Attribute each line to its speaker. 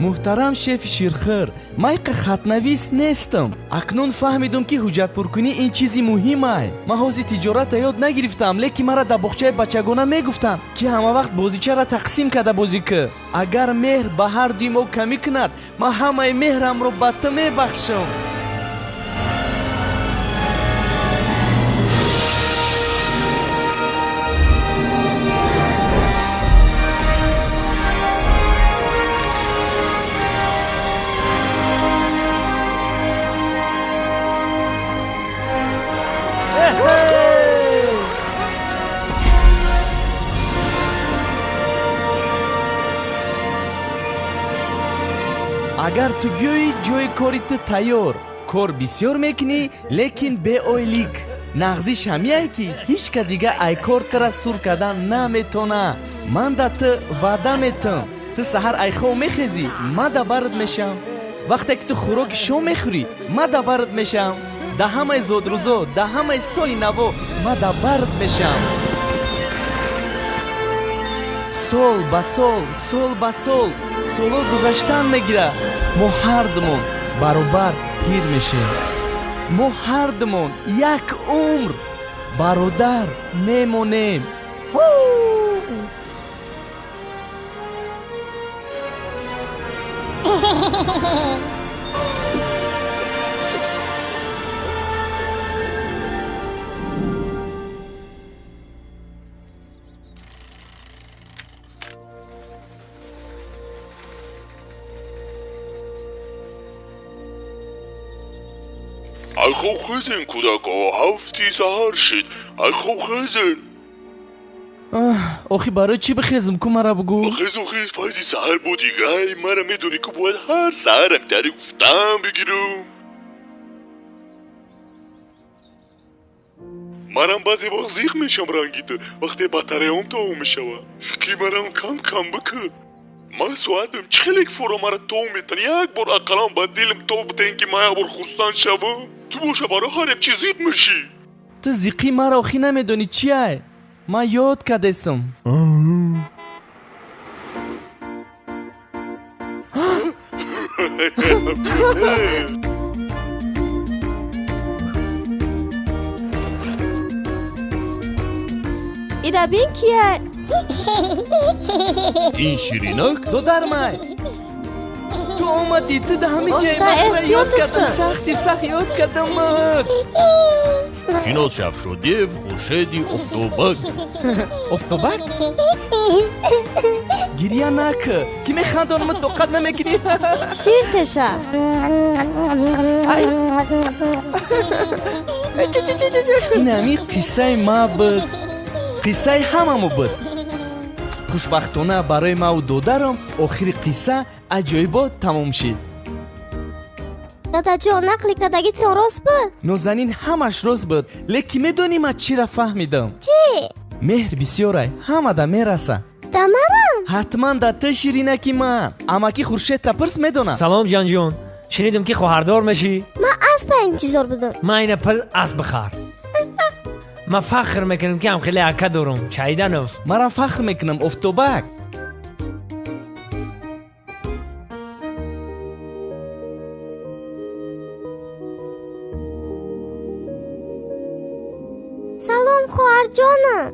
Speaker 1: Муҳтарам шефи ширхӯр, ман иқа хатнавис нестам. Акнун фаҳмидум, ки ҳуҷҷатпуркунӣ ин чизи муҳимай. Ман ҳозир тиҷората ёд нагирифтам, лекин мара дар боғчаи бачагона мегуфтанд, ки ҳама вақт бозичаро тақсим карда бозӣ кӣ. Агар меҳр ба ҳар дуи мо камӣ кунад, ман ҳамаи меҳрамро ба ту мебахшам. Агар ту биёӣ, ҷои кори ту тайёр. Кор бисёр мекунӣ, лекин беойлик. Нағзиш ҳамияе, ки ҳеҷ ка дига ай кор тура сур кардан наметона. Ман да ту ваъда метам. Ту саҳар ай хов мехезӣ, ман да барат мешам. Вақте ки ту хӯроки шом мехӯрӣ, ман да барат мешам. Да ҳамаи зодрӯзо, да ҳамаи соли наво ман да барат мешам. Сол ба сол, сол ба сол, солҳо гузаштан мегирад. Мо ҳардумон баробар пир мешем. Мо ҳардумон як умр бародар мемонем.
Speaker 2: Ай хоб хезен, кӯдако, 7 саҳар шид. Ай хоб хезен.
Speaker 1: Охи барои чӣ бихезм, ку мара бугӯ?
Speaker 2: Хезу хез, файзи саҳар бо дигай. Мара медонӣ, ку бояд ҳар саҳарам тари гуфтам бигирам. Манам баъзе вақт зиқ мешам ранги ту, вақте батареям тамом мешавад. Фикри марам кам кам бикӯ. Ман соатам чӣ хеле фуро мара тов метан, як бор ақаллан ба дилам тов битен, ки ман як бор хурсанд шавам. Ту боша барои ҳар як чиз зиқ мешӣ.
Speaker 1: Ту зиқӣ мара охӣ намедонӣ чи ай. Ман ёд кардестам.
Speaker 3: Ира бин кия?
Speaker 2: Ин ширинак?
Speaker 1: Додармай, ту омадӣ, ту да ҳами ҷай
Speaker 3: Оста,
Speaker 1: ман тура ёд
Speaker 3: эҳтиёташ
Speaker 1: кардам,
Speaker 3: кун.
Speaker 1: Сахти сахт ёд кардамат.
Speaker 2: Шинос шав, Шодиев, Хуршеди, Офтобак.
Speaker 1: Офтобак? Гирья накӣ, ки механдонамат, тоқат намекунӣ.
Speaker 3: Шир теша.
Speaker 1: Ай. Ин ҳами қиссаи ма буд, қиссаи ҳамамо буд. Хушбахтона барои маву додарам охири қисса аҷоибот тамом шид.
Speaker 4: Дадаҷон, нақли кардагитон рост буд?
Speaker 1: Нозанин, ҳамаш рост буд, лекин медонӣ ман чиро фаҳмидам?
Speaker 4: Чӣ?
Speaker 1: Меҳр бисёрай, ҳамада мераса.
Speaker 4: Да манам?
Speaker 1: Ҳатман да ту, ширинаки ман. Амаки Хуршед тапирс, медонам.
Speaker 5: Салом, ҷанҷон. Шунидам, ки хоҳардор мешӣ.
Speaker 4: Ман аспа интизор будам.
Speaker 5: Ман ина пил асп бихар. Ман фахр мекунам, ки ҳам хеле ака дорам, Чайданов.
Speaker 1: Манам фахр мекунам, Офтобак.
Speaker 4: Салом, хоҳарҷонам.